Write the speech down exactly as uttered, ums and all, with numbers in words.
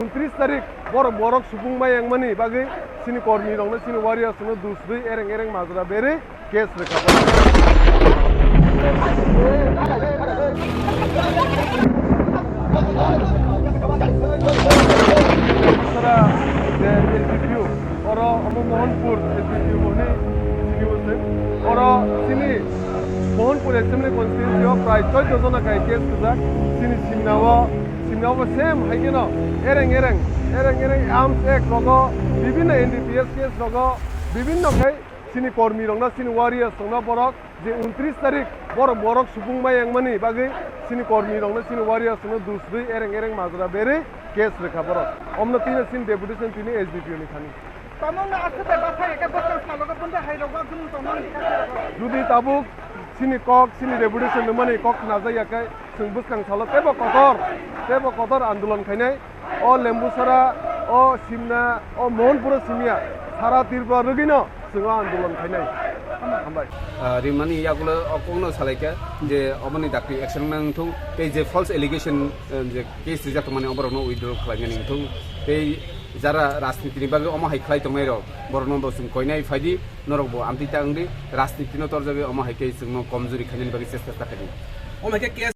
Untris tarik borok, borok supung mai wngmani bagwi chini kormi rokno, chini warriors rokno dus rwi ereng ereng majra berwi case rwkha borok. Sara je S D P O, oro omo Mohanpur S D P O hwnwi sini bo se. Oro chini Mohanpur Assembly Constituency o prai choudo jona kai case rwjak. Chini Simna o, Simna o bo same hai kheno ereng ereng, ereng ereng Arms Act rogo, bibhinno N D P S case rogo, bibhinno khai chini kormi rokno, chini warriors rokno borok je untris tarik borok, borok supung mai wngmani bagwi chini kormi rokno, chini warriors rokno dus rwi ereng ereng majra berwi case rwkha borok. Omno tini chini deputation tini S D P O ni thani. Tamo wngkha aswk bai bwsai khe bwskang salo khe bwndai hai rok wak jumung tongmani kha khe rok. Judi tabuk chini kok, chini deputation rwmani kok khnajakya khe, chwng bwskang salo teibo kotor, teibo kotor andolon khainai. O Lembusara, o Simna, o Mohanpuro simiya, sara Tripura rwgwino chwng o andolon khainai. Hambai. Ah, rimani yagulo o kokno salaikha je oboni dakti action nang thung, tei je false allegation, eh, je case rijak tongmani oborokno withdraw khlainani wngthung, tei jara rajniti ni bagwi omo hai khlai tongnai rok borokno bo chwng koinai phaidi, norok bo amtwi ta wngdi, rajniti no torjagwi omo hai khe chwngno komjuri khainani bagwi chesta ta khaidi. Omo hai khe case